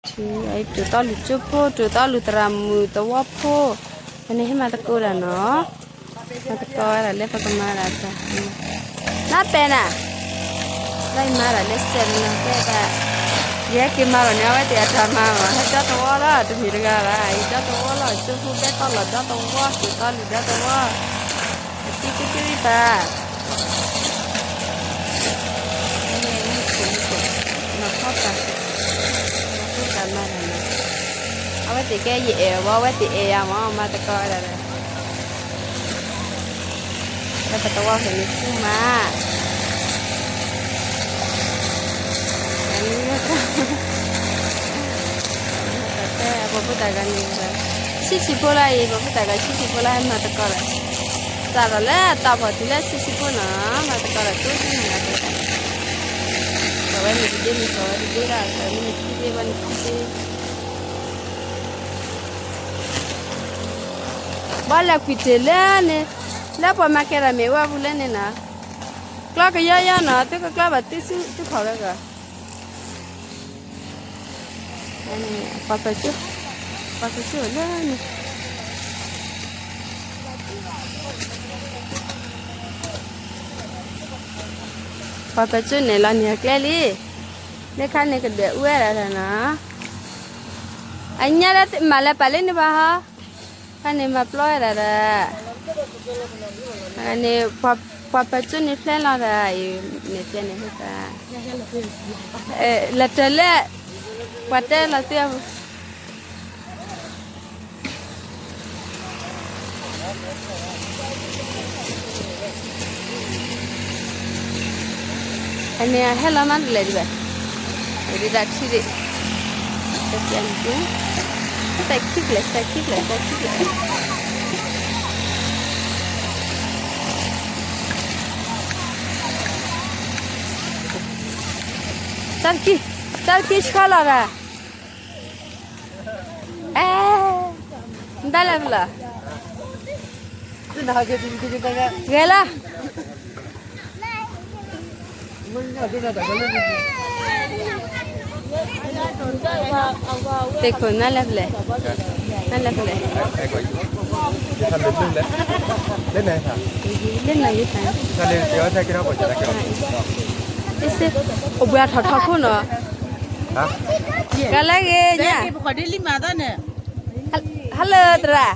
ထံ အံၤ တိၤသီၣ်လူၤကၠိဖိ တိၤသီၣ်လူၤသရၣ်မုၣ်သဝီဖိ, အန့ၣ်ဟဲမၤသကိးတၢ်နီၤ, မၤသကိးဝဲဒၣ်လၢပကမၤဒၣ်တၢ်, နၢ်ပဲာ်နၤ, လၢယမၤဒၣ်လၢစဲးတနီၤကဲဒၣ်, ယဟဲက့ၤမၤလီၤန့ၣ် အဝဲသ့ၣ်အတၢ်မၤမး ဟဲဒီသဝီလီၤ တမ့ၢ်တဂၤဘၣ် အံၤဒီသဝီလီၤ ကၠိဖိဘဲသီၣ်လီၤဒီသဝီ တိၤသီၣ်လူၤဒီသဝီ, အတံၤကတံၤပၢ် နဖီတၢ်, နဖီတၢ်မၤတၢ်န့ၣ်, အဝဲသ့ၣ်ကဲယအဲၣ်ဝဲ အဝဲသ့ၣ်အဲၣ်ယၤမး မၤသကိးဝဲဒၣ်ဒီး, လၢပသဝီဖဲန့ၣ်ဆူမး, တၢ်မံၤ, တၢ်တဲ ပှၤဖိသၣ်ဂၤန့ၣ်, ဆံးဆံးဖိလၢအံၤ ပှၤဖိသၣ်ဂၤဆံးဆံးဖိလၢဟဲမၤသကိးဒီး, စးထီၣ်လၢတၢ်ဖီၣ်တုၤလၢဆံးဆံးဖိနီၤ မၤသကိးဒီးကိးဒ်န့ၣ်လီၤ တဝဲန့ၣ်တဒ့မ့ၢ်ကီးဝဲတဒ့ဒၣ် မ့ၢ်နခံဒ့ဘၣ်နခံဒ့, ဘၣ်လဲၤကွံာ်တ့ၢ်လၢန့ၣ်, လၢပှၤမၤကဲတၢ်မ့ၢ်ဝဲပူၤလၢန့ၣ်နီၤ, ကျီကယီယီနီၤ သုကကျီဘၣ်သုစုသုခီၣ်ဝဲကီး, ပှၤပၢၤကၠိ, ပှၤပၢၤကၠိလၢန့ၣ် ပှၤပၢၤကၠိန့ၣ်လီၤန့ၣ်အကျဲလံ, လၢခါန့ၣ်ကဒွဲၣ်အူဝဲဒၣ်နီၤ, အညါလၢမၤလၢပာ်လၢန့ၣ်ဘၣ်ဟီ, ခါန့ၣ်မၤပျီဝဲဒၣ်ဒီး, န့ၣ်, ပှၤပၢၤကၠိန့ၣ်ဖျဲလီၤဒီးအံၤ, န့ၣ်ဖျဲန့ၣ်, လၢတၢ်လၢ, ပှၤတဲလီၤသ့ၣ် အန့ၣ်အဟဲလီၤမးတလဲၣ်ဒံးဘၣ်, ဒ်တၢ်ခံဒံး, တၢ်ခံကျဲး, တၢ်ခံကျဲး, တၢ်ခံကျဲး, တၢ်ခံ, တၢ်ခံဆှၢလီၤရၣ် အဲ, နတၢ်လဲၤဖဲလဲၣ်, ဂဲၤလၢ, သ့ၣ်ခိၣ်နၢ်လဲၤဖဲလဲၣ်, နၢ်လဲၤဖဲလဲၣ်, လၢနၤယသး, အိၣ်ဘှံးအထီၣ်ထီခိၣ်နီၤ, ဂၤလၢဂ့ၤညါ Hello သရၣ်,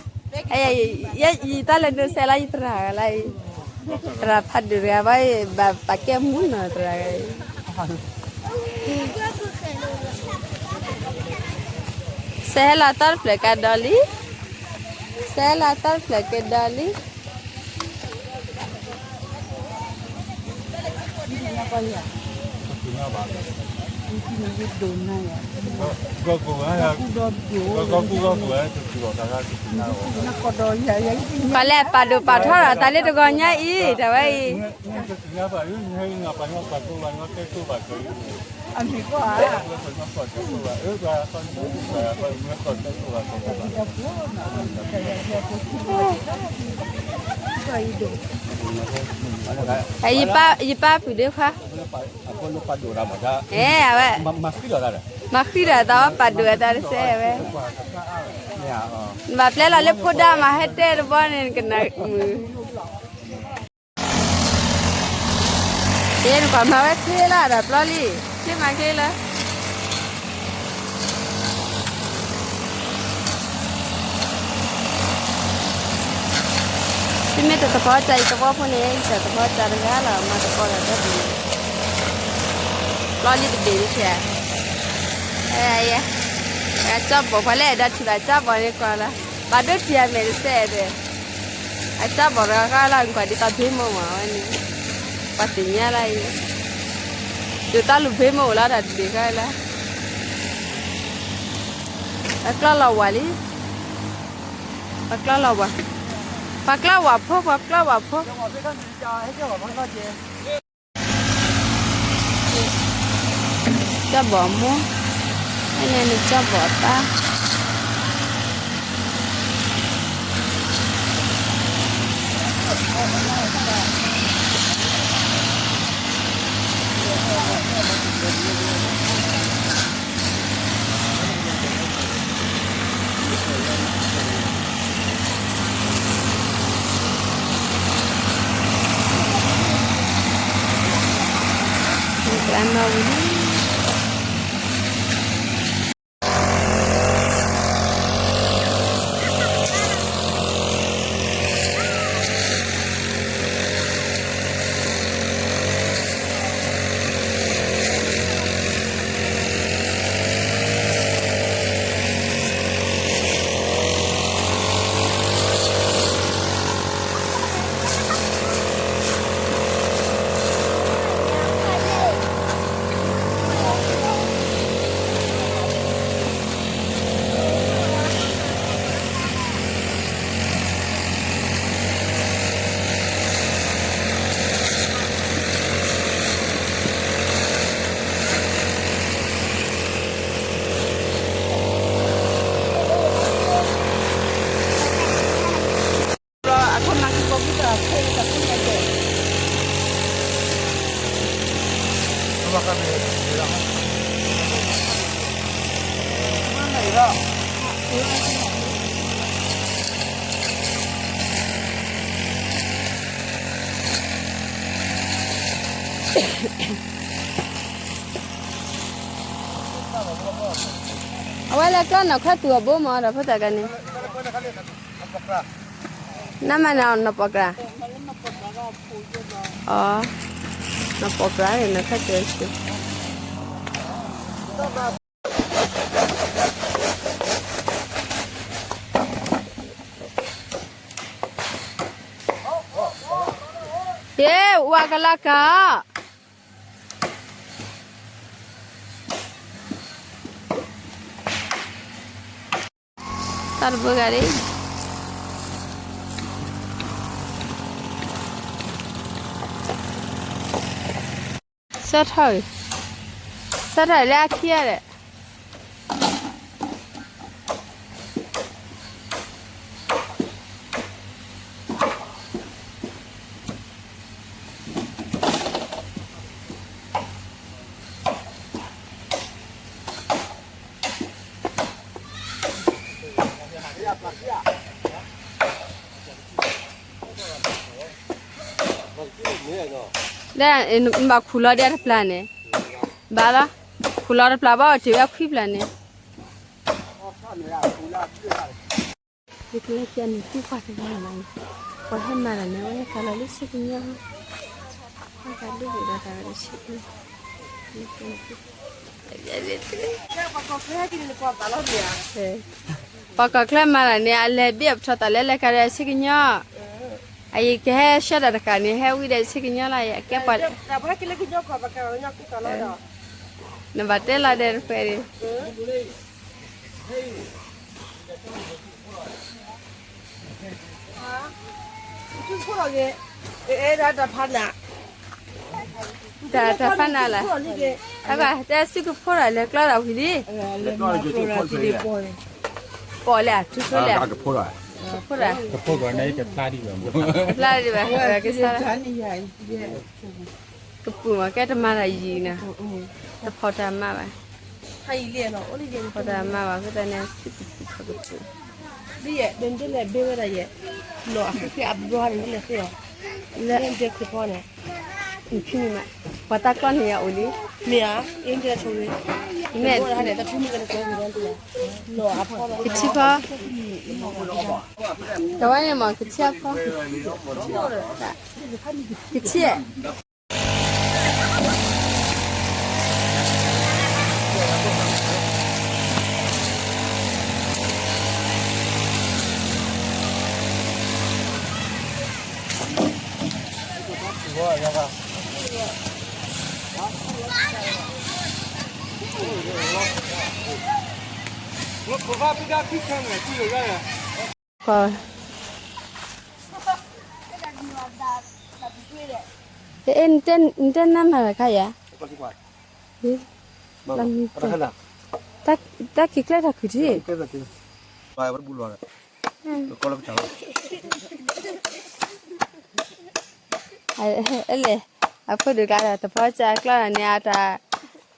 ယတၢ်လဲၤနုာ်စဲးလၢယသရၣ်ဂၤလၢအံၤ, သရၣ်ဖးဒိၣ်တဂၤဘၣ်, ဘၣ်ပာ်ကဲမူနီၤသရၣ်ဂၤအံၤ, စဲးဟဲလီၤသီတဖျၢၣ်ကဒီးလံ, စဲးဟဲလီၤသီတဖျၢၣ်ကဒီးလံ. ပှၤလဲၤပာ်ဒိၣ်ပာ်ထီဒီးတၢ်လၢတဂီၤညါအံၤ တဝဲအံၤ, ယပၢ်ပုၢ်ဒ့ခွါ, အဝဲ, မၤဃံဒီးတၢ်ဝဲပာ်ဒိၣ်အသးတစဲးဝဲ, နဘၣ်ပျဲလီၤလၢဖိဒါမး ဟဲတဲတဘီန့ၣ် နကနၣ်မုာ် က့ၤနကွၢ်မၤဝဲချ့လၢဒီးပျီလံ, ချ့မၤချ့လၢ သုမ့ၢ်တသဖီစၢ်အံၤသဝီဖိန့ၣ် ယတၢ်သဖီစၢ်တဂၤလီၤ မၤသကိးဒီးတၢ်ဒ်န့ၣ်, ပျီလံတဘ့ၣ်န့ၣ်, ကၠီဘီၣ် ပှၤလၢအဲၣ်ဒိးထံၣ်ဘၣ်ကၠီဘီၣ်န့ၣ်ကွၢ်လီၤ, ဘၣ်ဒိထံၣ်အမဲာ်တစဲးဒီး အကၠီဘီၣ်တဂၤဃီလၢ ကွၢ်ဒ်သိးဘ့မိၢ်မးဝဲန့ၣ်, ပှၤသ့ၣ်ညါလၢအံၤ, ဒိၣ်တၢ်လူၤဘ့မိၢ်အိၣ်လီၤတၢ်တဘ့ၣ်ဃီလၢ ပှၤကျီလီၤဝၤလံ, ပှၤကျီလီၤဝၤ, ပှၤကျီဝၤဖိ ပှၤကျီဝၤဖိ, ကၠီဘီၣ်မိၢ်, ဖဲန့ၣ်န့ၣ်ကၠီဘီၣ်အပၢ် တၢ် အဝဲလၢကျီၢ်နီၢ်ခီၣ် သူၣ်အဘိမး ဒီးဖိသၣ်ကါန့ၣ်, နမၤနီၢ်ပိာ်ကျါ, အ, နီၢ်ပိာ်ကျါန့ၣ် နီၢ်ခီၣ်သူၣ် ယ့, ဝၤကလီၤကီး, တၢ်တဘိဂၤဒၣ်, စၢထီၣ်, စၢထီၣ်လၢအခံဂၤဒီး ဒီး နဘၣ်ခူၣ်လီၤဒဲးတပျၢ်န့ၣ်, ဘၣ်လီၤ, ခူၣ်လီၤတပျၢ်ဘၣ် အီၣ်တ့ၢ်ဝဲခွံပျၢ်န့ၣ်, ယကလဲၤကဲန့ၣ် သံကွၢ်တဂၤန့ၣ်, ပှၤဟဲမၤတၢ်န့ၣ် အဝဲဟဲခးလီၤလၢဆ့ကညီ, ဟဲခးလၢဂ့ၤဒီးတၢ်ဝဲဆ့ကညီ, ပှၤကီၢ်ချၢမၤတၢ်န့ၣ် အလဲၤဘ့ၣ်အပထီၣ်သးလဲၤလဲၤခးဒီးဆ့ကညီ, အအံၤကဟဲဆှၢတၢ်တဃၣ်န့ၣ် ဟဲဝံဒီးဆ့ကညီလီၤ, အကဲပှၤ, နဘၣ်တဲလီၤဒဲးတဖျၢၣ်န့ၣ် တၢ်တၢ်ဖးနၤလၢ, အဘၣ်တဲစုကဖိဒီး လဲၤကျီဒီးဝံၤလံ, ပိာ်လဲၣ် ထူဖိလဲၣ်, ဖိဒီး, တဖျါဒံးဘၣ်, ကပုၢ်မး ကဲတမၤတၢ်ယံာ်နၤ, တဖီၣ်တၢ်မၤဘၣ်, တဖီၣ်တၢ်မၤဘၣ် အဃိသတးန့ၣ် စုကဖိ, လၢ, ပှၤတၢ်ကျီန့ၣ်ယအိၣ်လံ, မ့ၢ်ဧါ, မ့ၢ်, ကထံဖီ, တဝဲန့ၣ်မ့ၢ်ကထံအဖီ, ကထံ, အဲ, နတဲနမၤတၢ်ခါယၤ, တၢ်ခံးကျဲတၢ်ခုၣ်ထံး, အဲလဲၣ်, အဖိဒိၣ်ကျါတဖီစၢ်ကျီန့ၣ်အတၢ်,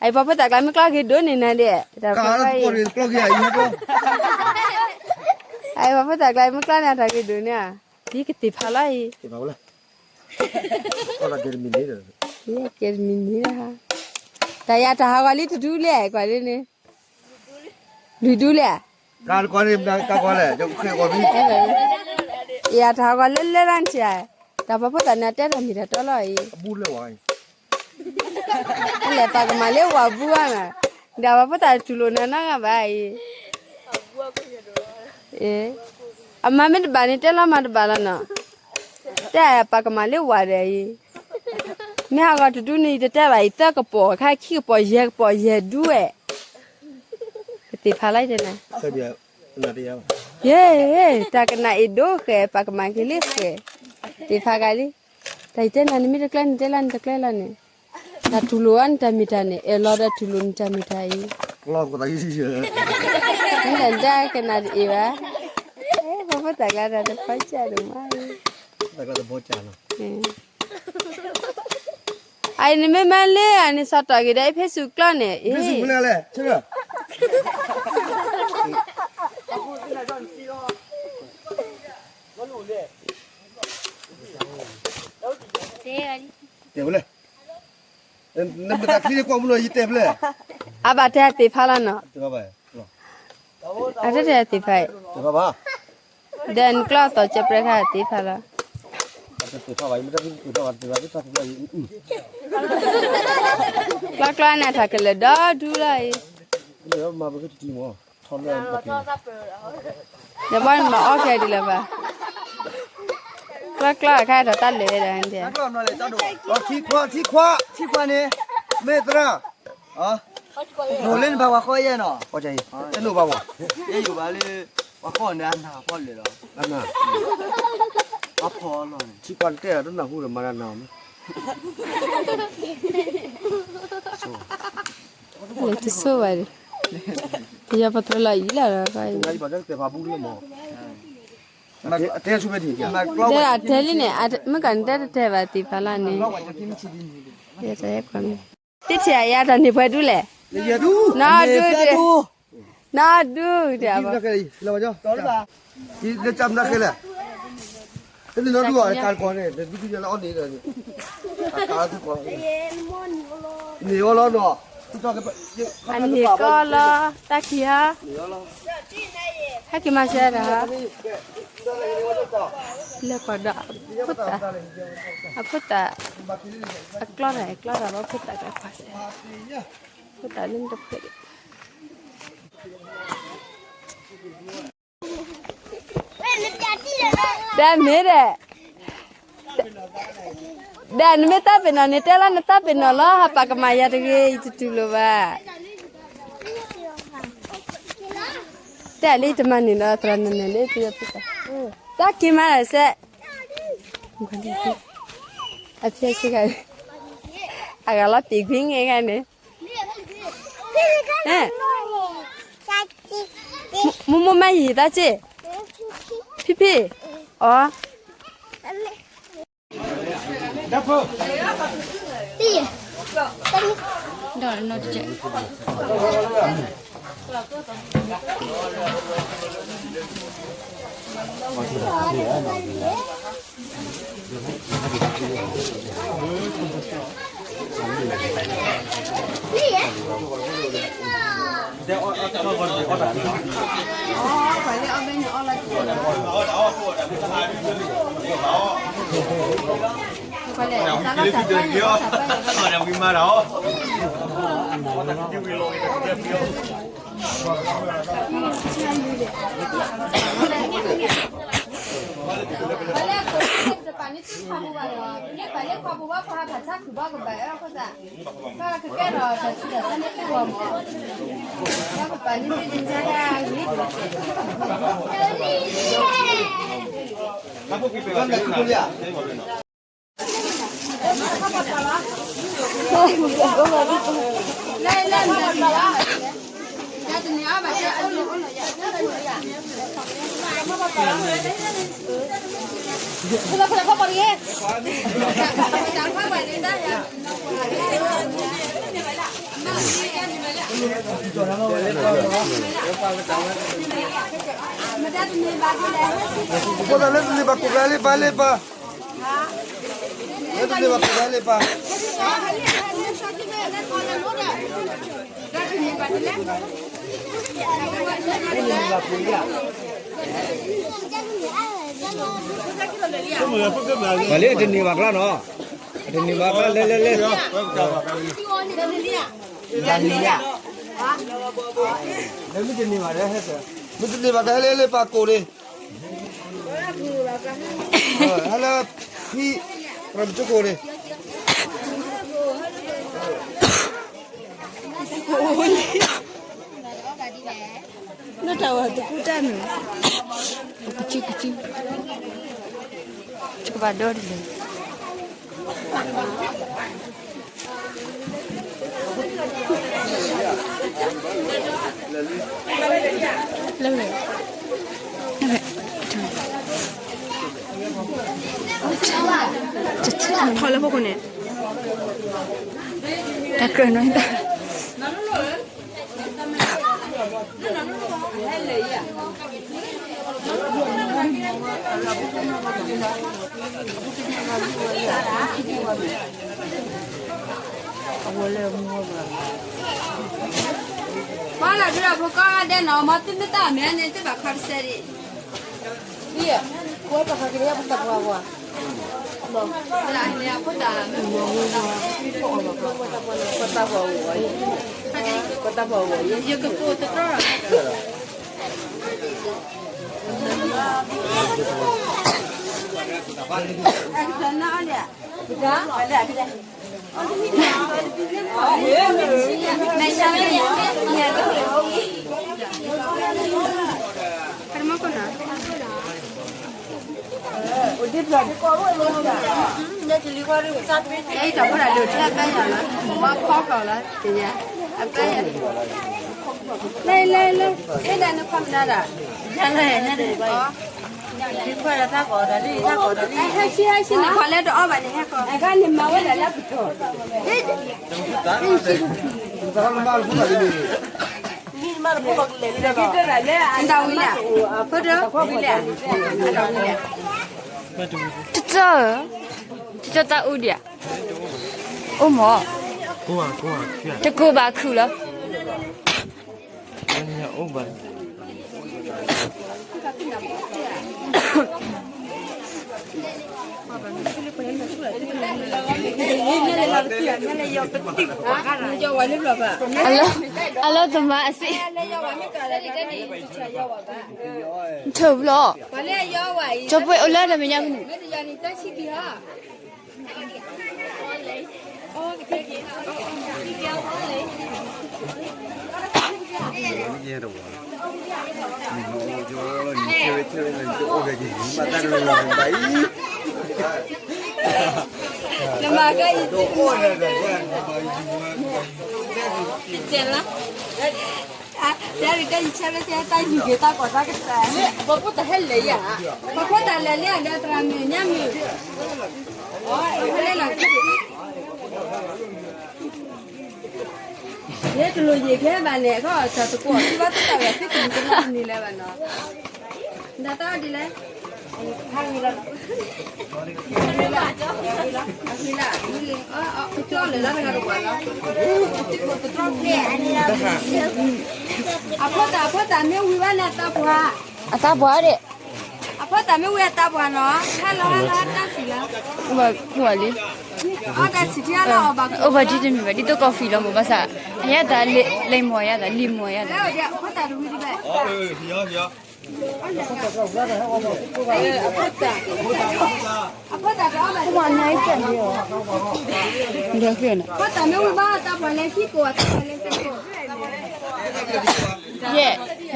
အပှၤဖိသၣ်ကျါမ့ၢ်ကျီဂ့ၤဒိၣ်န့ၣ်နၤဒဲး, တၢ်ဖီအံၤ, အပှၤဖိသၣ်ကျါမ့ၢ်ကျီန့ၣ်အတၢ်ဂ့ၤဒိၣ်န့ၣ်, ဒ်ကသ့ၣ်ဖးလီၤအံၤ, ကဲတမံၤန့ၣ်, ကဲတမံၤန့ၣ်, တၢ်ယၤတၢ်ဟးဂီၤလံတဒူလံ ကွၢ်လံန့ၣ်, လွံၢ်ဒူလံဧါ, ကါတကီန့ၣ် ကါကီလဲၣ် ယဃ့ၢ်ဂီၤမံ, ယၤတၢ်ဟးဂီၤလၢလၢလၢနထံၣ်ဧါ, တၢ်ပှၤဖိသၣ်န့ၣ် အတဲတၢ်မ့ၢ်တၢ်တီလီၤအံၤ, အလဲၤပာ်ကမၣ်လၢဝၤဘူဧါ, ဒီးပှၤဖိသၣ်တူၢ်လိာ်နၤနီတဂၤဘၣ်အံၤ, အမၤမ့ၢ်တဘၣ်န့ၣ် တဲလီၤမၤတဘၣ်လီၤနီၤ, တဲပာ်ကမၣ်လၢဝၤဒီးအံၤ, မ့ၢ်ဟးဂီၤတဒူန့ၣ် ယတတဲဘၣ်အံၤ သၢကပိာ်ခါခံကပိာ်ယဲၢ်ကပိာ်ယဲၢ်ဒူဝဲ, ကသ့ၣ်ဖးလၢတဲနၤ, ယဲၢ်, တၢ်ကနၣ်အ့ၣ်ဒိဃဲၣ် ပာ်ကမၣ်က့ၤလၢဃဲၣ်, သ့ၣ်ဖးက့ၤလံ, တၢ်ယတဲနၤန့ၣ်မ့ၢ်တကျဲန့ၣ် တဲလၢနတကျဲလီၤန့ၣ်, တၢ်တူၢ်လိာ်အီၤနတၢ်မ့ၢ်တၢ်န့ၣ် အဲၣ်လီၤဒီးတူၢ်လိာ်နတၢ်မ့ၢ်တၢ်အံၤ, မ့ၢ်တၢ်ကနၣ်တအ့ၣ်ဘၣ်, ပှၤဖိသၣ်ကျါတၢ်တဖီကၢ်ဒိၣ်မး, သၣ်ကျါတဖီကၢ်နီၤ အံၤန့ၣ်မ့ၢ်မၤလၢအန့ၣ် စးထီၣ်က့ၤဒီးအ့းဖ့းစူးကျိာ်န့ၣ်, အ့ၣ်, တဲဝဲလဲၣ်, နမ့ၢ်တၢ်ချံန့ၣ်ကွၢ်မူလီၤ ယတဲဖဲလဲၣ်, အဘၣ်တဲသ့ၣ်ဖးလီၤနီၤ, အတဲတဲသ့ၣ်ဖးအံၤ, ဒီးနကျီၢ်သီၣ်ကၢပြဲခါသ့ၣ်ဖးလီၤ, ကျီၢ်ကျီၢ်န့ၣ် ထးကလဲာ်ဒီဒူလီၤအံၤ, ဒီးဘၣ်နမၤအီၣ်ခဲဒ်လၢၤဘၣ်, ကျီၢ်ကျီၢ်အခါထီၣ်တၢ်လဲၤဝဲဒၣ်န့ၣ်, ထံခွါ ထံခွါ ထံခွါန့ၣ်, မ့ၢ်သရၣ်, လိၣ်လၢနဘၣ်ဝၤဃီယဲၢ်နီၤ, တလိၣ်ဘၣ်ဝဲ, ယဲယိၤဘၣ်လၢ, ပှၤဃီန့ၣ်အနၢ်ဖီၣ်လဲၣ်လီၤ, အနၢ်, အဖီၣ်လီၤန့ၣ် ထံခွါတဲတနၢ်ဟူဒီးမၤတၢ်နၢ်အီၤမ့ၢ် လဲၤတဆိဘၣ်ဒီး, ယပသရၣ်လီၤအံၤလီၤ, တဲဆူမဲာ်ထံၣ်, တဲအတဲလံန့ၣ်, မ့ၢ်ကနတဲတတဲဘၣ်သ့ၣ်ဖးလီၤန့ၣ်, ယတဟဲကွၢ်မ့ၢ်, သ့ၣ်ထံၣ်အယၤတၢ်န့ၢ်ပှဲၤဒူလဲၣ်, နီၢ်ဒူ, နီၢ်ဒူ, လၢကမနၢ်ခဲလဲၣ်, တနီၢ်ဒူအီၤတကးတကီန့ၣ်, န့ၢ်အီၤလီၤနီၤ, အန့ၢ်ကီလီၤ, တၢ်ခံဟါ, ဟဲက့ၤမၤစၢၤတၢ်ဟါ, လဲၤကွၢ်ဒီး, အဖိသၣ်, အကျီတၢ်အဲၣ်ကျီတၢ်လီၤ, အဖိသၣ်ကျဲကွၢ်စဲး, အဖိသၣ်လၢနတဖှဲးဒံး တၢ်မ့ၢ်ဒီး, ဒီးနမ့ၢ်သးပ့ၤနီၣ်န့ၣ် တဲလီၤနသးပ့ၤနီၣ်လီၤ, ဟးပာ်ကမၣ်ယၤတဂ့ၤ ယတတူၢ်လိာ်ဘၣ်, တဲလၢတမၤန့ၣ်လီၤ သရၣ်နမဲာ်လၢ, တၢ်က့ၤမၤစဲး, အဖျဲၣ်ဆ့ကၤ, အဂၤလီၤပံာ်ကွံာ်ငဲဂၤန့ၣ် မိၢ်မိၢ်မၤယံာ်သးစ့ၢ်, ဖံဖံ, အီ, ဒီးနီၢ်တကဲး ဖိသၣ်လၢတန့ၢ်ဘၣ်ကိၣ်ကျါလ့ပၢ်လ့ပၢ်, လၢတန့ၢ်ဘၣ်ကိၣ်ကျါလ့ပၢ်, မၤလၢအတန့ၢ်ဘၣ်ကျါနီၤ, အတန့ၢ်ဘၣ်ကျါ လဲၤလဲၤလဲၤ, မ့ၢ်တန့ၢ်ဘၣ်ဒီးဟဲ, မ့ၢ်တန့ၢ်ဘၣ်ကဟဲလၢလၢပာ်ကိၣ်န့ၣ်, ဟဲလၢဖံ, ပှၤမ့ၢ်ကကိၣ်န့ၣ် နတၢ်ဝဲတကူတၢ်န့ၣ်, ကစုကစု, ကဘၣ်ဒီတလဲၤ, လၢ, ထီၣ်လၢဖီခိၣ်န့ၣ်, တၢ်ကြၢးနီၤတၢ် ပှၤလၢဒုးဒီးဖိကီၢ်ဒဲးနီၤ မ့ၢ်သုမ့ၢ်တၢ်အမဲာ်န့ၣ် သုဘၣ်ခီတစဲးဒံး, ဝဲပှၤဟးက့ၤလၢပသးပှၢ်ပှၢ်, ပသးပှၢ်, ပသးပှၢ်, ယကကိးတတြီၢ် လၢလၢလၢ အဲၣ်ဒၣ်နခွါမနုၤဒၣ်, ယၤလၢန့ၣ် ဒ်ခွါဒီးတၢ်ကီးတၢ်လံ တၢ်ကီးတၢ်လံ, ဟဲဆံဟဲဆံန့ၣ် ခွါလၢတအီၣ်ဘၣ်န့ၣ် ဟဲကီး, အဂၤန့ၣ်မၤဝဲဒၣ်လၢပတီၢ်, မ့ၢ်မၤတဖိကလဲၤလံဒီး အတၢ်ဝံၤလဲၣ်, ဖိဒိၣ်ဝံၤလဲၣ်, အတၢ်ဝံၤလဲၣ်, တကၠီဧၢ, တကၠီတၢ်အူဒံးဧါ, အိၣ်မး, တကိးဘၣ်ခုၣ်လီၤ. အလီၤသမါအစ့, နထၢၣ်ဘျီ, ကၠီပှဲၤအိၣ်လၢတၢ်မဲာ်ညါမနုၤ နမၤကဲအံၤ, တကဲလီၤ, တၢ်ကဲယဆၢလၢကဲတၢ်ယူၤက့ၤတၢ်ကီၢ်တၢ်ကစၢ်, ပှၤဖိတၢ်ဟဲလဲၤယၤ, ပှၤဖိတၢ်လဲၤလၢအဒီးသရၣ်မုၣ်ညါမုၣ်, ဟဲလဲၤလီၤ, ယဲတလိၣ်ယံာ်ခဲဘၣ်န့ၣ် အခီၣ်တၢ်တကိး သုဘၣ်တၢ်ဝဲသုကလံၤတလီၢ်န့ၣ်လၢၤဘၣ်နီၤ, ဒ်တၢ်ဒ်လဲၣ်, အဂ့ၤလၢ, အဂ့ၤလၢ, မ့ၢ်လံ, ကၠီလၢတၢ်တဂၤတပှၤလီၤ, အဖိတၢ် အဖိတၢ်မ့ၢ်ဝံၤဘၣ်န့ၣ်အသးပှၢ်, အသးပှၢ်ဒံး, အဖိတၢ်မ့ၢ်ဝံၤအသးပှၢ်နီၤ, ဟဲလီၤဟဲလီၤဟဲတၢ်စံးလီၤ, ကွၢ်လံ, အတၢ်စံးထံလီၤ, အိၣ်ဘၣ်ဒ်တမ့ၢ်ဘၣ် ဒ်သိးကီၢ်ဖံးလီၤမး ဘၣ်ဆၣ်, အယဲၢ်သးလံၤမီၢ်ယဲၢ်သး, လံၤမီၢ်ယဲၢ်သး, ယဲၢ်,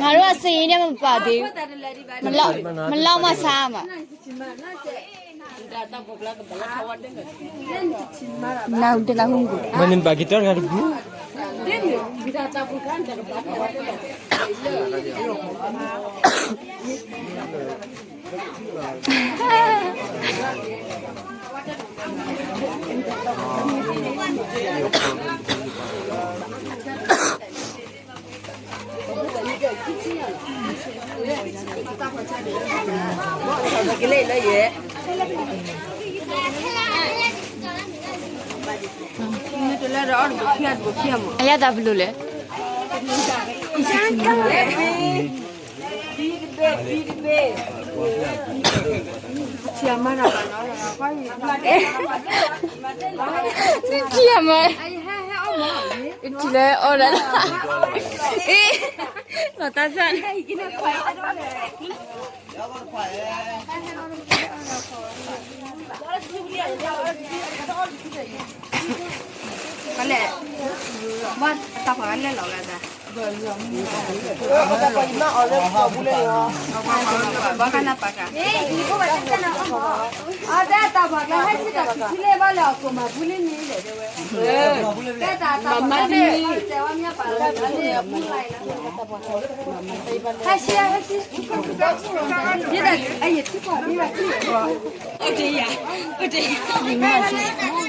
ငါတို့အစ့အံၤန့ၣ်မပာ်သ့, မလောက်မဆါမး, နတနၢ်ဟူ, မ့ၢ်နဘၣ်က့ၤတၢ်တဂၤတပူၤ ကလဲၤလၢယဲၢ် မ့ၢ်တလဲဒီးအီၣ်တဘိခံဂၤတဘိခံဂၤမး အယၢ်သးဘျုးလဲၣ် ထံအမါ, ထံအမါ, ထံလဲအီၣ်ဒၣ်, အ့, လီၤတၢ်ဆၣ်န့ၣ် လဲၣ်, ဘၣ်တၢ်ဖးလဲၣ်လီၤဂၤသး, ဘၣ်ကနၢ်ပာ်ကါ, အတၢ်တၢ်ဖးကါဟဲစံၣ်တၢ်ခံထံလၢဘၣ်လၢအကိးမၤဘူလံန့ၣ်လဲၣ်, တဲဝဲ, တၢ်တၢ်ဖးကါန့ၣ် တဲဝဲမ့ၢ်ပာ်လၢ ဟဲဆံ, ဟဲဆံ, ယဲဒၣ်အယထံကီၢ်မ့ၢ်ဘၣ်ထံ, အိၣ်တယၤ, အိၣ်တယၤ, မ့ၢ်မၤသၣ်လၢ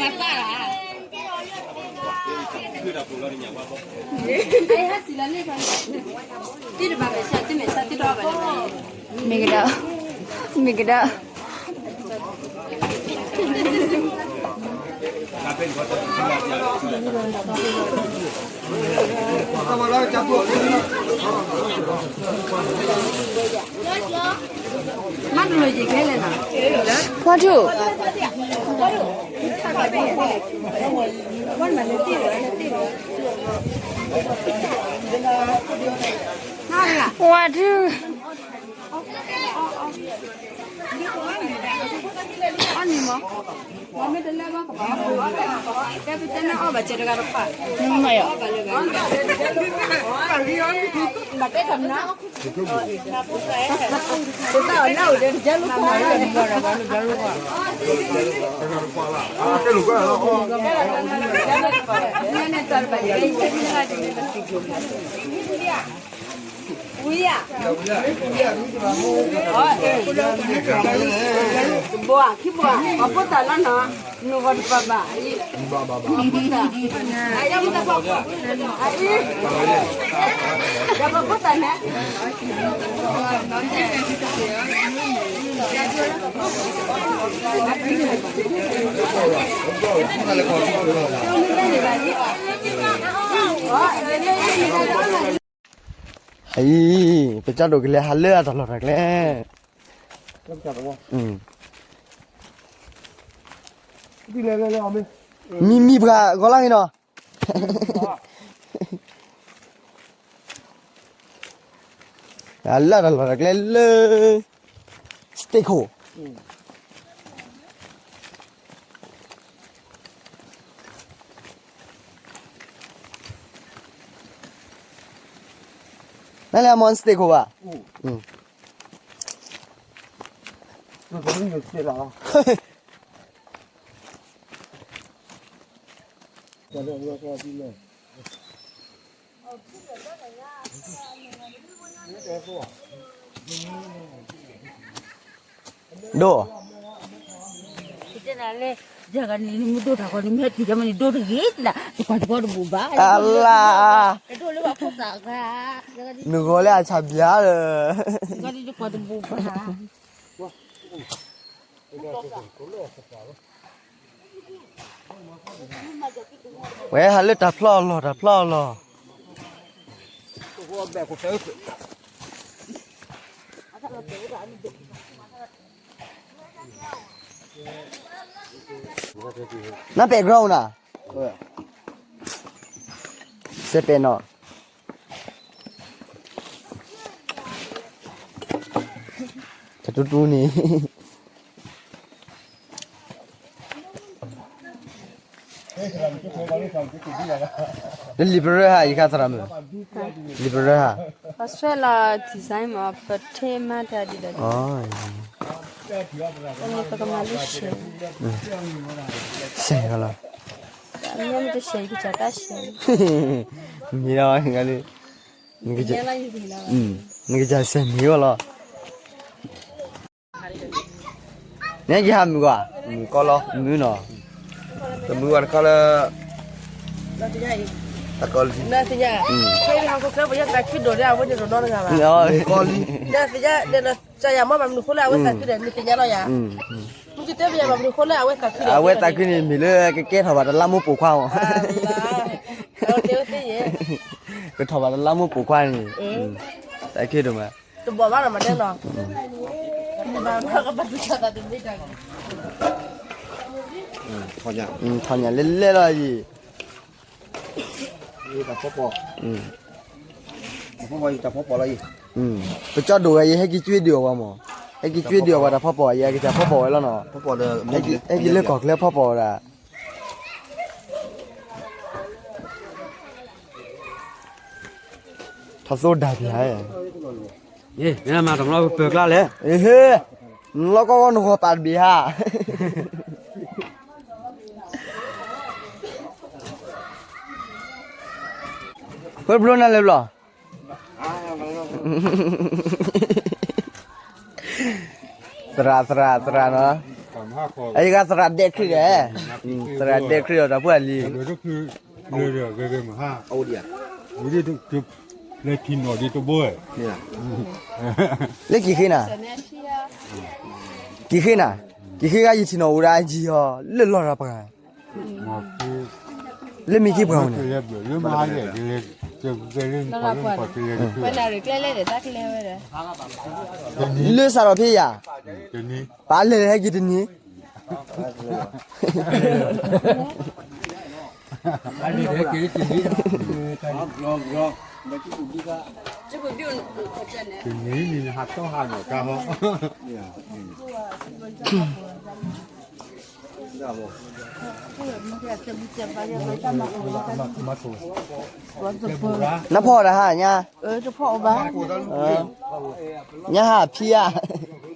ဟဲစံၣ်လၢန့ၣ်, တၢ်တဘၣ်မဲာ်ဆှး, တမဲာ်ဆှးတၢ်တအီၣ်ဘၣ်လၢၤဘၣ်, မ့ၢ်ကဒၣ်, မ့ၢ်ကဒၣ် မၤထူၣ်, မၤထူၣ်, အီၣ်နံၤမး, မ့ၢ်တလဲဘၣ်ကဘၣ်, ကဲပတဲန့ၣ်အီၣ်ဘၣ်စဲတဂၤတဖၣ်, မ့ၢ်မးယီၤ, ဘၣ်တဲတမနၤ, တၢ်အီၣ်နၢ်အိၣ်ဒီးတကဲလိာ်ကွၢ်, ဝံၤယၤ, ဘိး, ခံဘိး, ပှၤဖိသၣ်လီၤနီၤ, နဂီၢ်တပၤဘၣ်, အံၤ, အံၤ, ဒီးပှၤဖိသၣ်န့ၣ် အံၤ, ပကၢ်ဒိၣ်ကလဲၤဟးလၢအတၢ်လီၢ်တၢ်ကျဲ, မံမံပှၤဂီၤလၢဟံၣ်နီၤ, လၢအတၢ်လီၢ်တၢ်ကျဲလၢ စတ့ခိၣ် နလဲၤမီၢ်စတ့ခိၣ်ဘၣ်, ဒိၣ်, ယၤဂၤန့ၣ် နမ့ၢ်ဒိၣ်တၢ်ဃီန့ၣ် မ့ၢ်ဟဲတုၤယၤမးန့ၣ် ဒိၣ်တဂ့ၤနၤ, တကွၢ်တဘၣ်တဘူၣ်ဘၣ်, အလါ, နဂီၤလၢအဆၣ်ဘျါလၢ, တကွၢ်တဘူၣ်ဘၣ် ဝဲဟးလၢတၢ်ဖျီၣ်အလီၢ် တၢ်ဖျီၣ်အလီၢ်, န background နၤ, စဲပဲနီၤ, တတူတူန့ၣ် လံာ်ပရၢဟါ ယခါသရၣ်မုၣ်, လံာ်ပရၢဟါ, ပှၤဆွဲလီၤ design မး ပထ့မၤတၢ်ဒ်ဒီး, ပကမၤလၢဆဲး, ဆဲးလီၤ, မ့ၢ်တဆဲး ယကစၢ်တၢ်ဆဲး, မ့ၢ်လီၤ, နကစၢ်ဆဲးမ့ၢ်ဝဲလီၤ. နကဟးမုာ်ကွၢ်, မုာ်ကီလီၤ, မုာ်နီၤ, တမုာ်ဝဲတခီလၢ, တၢ်ကီလီၤ, ကီလီၤ, အဝဲသးခုန့ၣ် မ့ၢ်လၢကကဲထီၣ်ဘၣ်တလါမိၢ်ပိာ်ခွါမး, ကထီၣ်ဘၣ်တလါမိၢ်ပိာ်ခွါန့ၣ်, သးခုဒိၣ်မး, ထီၣ်ညၣ်လဲၣ်လဲၣ်လီၤအံၤ, ပကၠီဒိၣ်ဝဲအံၤ ဟဲက့ၤကၠွ့ဒုးအီၣ်ပှၤမး, ဟဲက့ၤကၠွ့ဒုးအီၣ်ပှၤတၢ်ဖီပိာ်အံၤ အကစၢ်ဖီပိာ်ဝဲလီၤနီၤ, ဟဲက့ၤလၢကီၢ်ချၢဖီပိာ်ဝဲဒၣ် ထီၣ်သိဒၣ်ပၠး, မၤတၢ်မလီၤပၢၤကျါလဲၣ်, နလီၢ်ကီၢ်ဂီၢ်နဂီၢ်ပာ်တဘ့ၣ်ဧါ, ပဘျီနၤလၢဘျီ သရၣ် သရၣ် သရၣ်နီၤ, အယဂၤသရၣ်ဒဲးခရံာ်ဒီး, သရၣ်ဒဲးခရံာ်ဒီးတၢ်ဖိအလံၤ, လၢကံၣ်ဃ့နၤ, ကံၣ်ဃ့နၤ, ကံၣ်ဃ့ဂၤယထံၣ်နီၤအိၣ်ဒၣ်အယံၤဟီ, လၢလီၢ်ရၤပှၤ လၢမံၤခံပှၤအိၣ်န့ၣ်, လၢစးထီၣ်ဖဲယၤ, ပာ်လဲၤဟဲက့ၤတနံၤ, တနံၤနံၤဟးတီၢ်ဟးနီၤတၢ်ဟီ နဖီၣ်တၢ်ဟါညါ, ညါဟးဖံဧါ,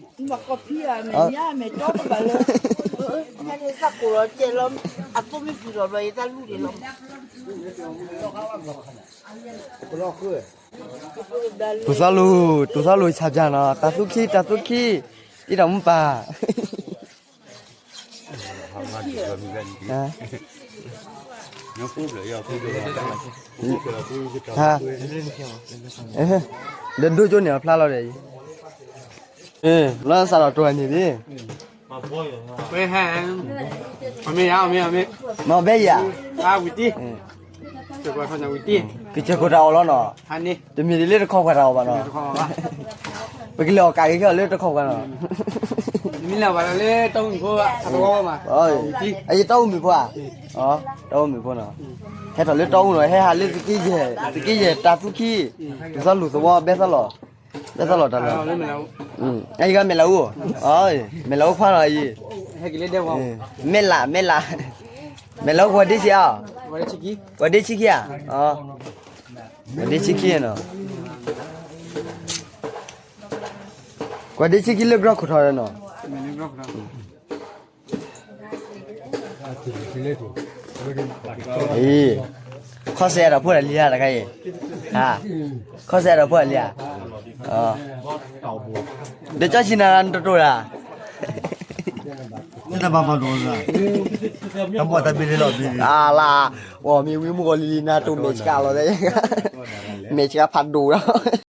ပူၤသီလူၤ တူၤသီလူၤဆၣ်ပၠၣ်နီၤ, တၢ်သူခံ တၢ်သူခံ, အံၤဒီးမူပၢ် ဒီးဒိကၠိန့ၣ်အဖျါလီၤဒီးအံၤ, လီၤစးလီၤတိၢ်န့ၣ်လံ, မ့ၢ်ဘဲယၤ, ကစၢၢ်ခိၣ်တၢ်အီၣ်လီၤနီၤ, တမ့ၢ်ဒ်လၢတခီပှၤတၢ်အီၣ်ဘၣ်နီၤ, ပကလဲၤအီၣ်ကးက့ၤခဲအီၤလၢတခီပှၤနီၤ, အယတီအူမုၣ်ဖိဧါ, တီအူမုၣ်ဖိနီၤ, ဟဲထီၣ်လၢတီအူနီၤ, ဟဲဟးလၢသုးက့ယဲၢ်, သုးက့ယဲၢ်တၢ်သူခံ, ဒ်သိးလူၢ်သဝီဘဲသီလီၤ, ဘဲသီလီၤတၢ်လီၤ, အယဂၤမဲာ်လးအူ, မဲာ်လးအူခွါနီၤ, မဲာ်လး မဲာ်လး, မဲာ်လးအူပှၤဒ့ဆံးဧါ, ပှၤဒ့ဆံးခံဧါ, ပှၤဒ့ဆံးခံနီၤ, ပှၤဒ့ဆံးခံလၢဘျီခိၣ်ထီၣ်နီၤ အံၤ, ခီၣ်စဲးဒီးဖိတၢ်လံဧါတခါအံၤ, ခီၣ်စဲးဒီးဖိတၢ်လံဧါ, ဒီးကၠီဆံနၤနတတိၢ်ဒၣ်, တၢ်ဘၣ်ဘၣ်ဒိၣ်, တၢ်ဘၣ်တၢ်ဘ့ၣ်လီၤဘ့ၣ်, အလါ, အီၣ်မ့ၢ်ဝံမုၢ်ဂီၤလံလံနၤတိၢ်မဲာ်ဆှးလီၤ, မဲာ်ဆှးဖးဒိၣ်ဒီး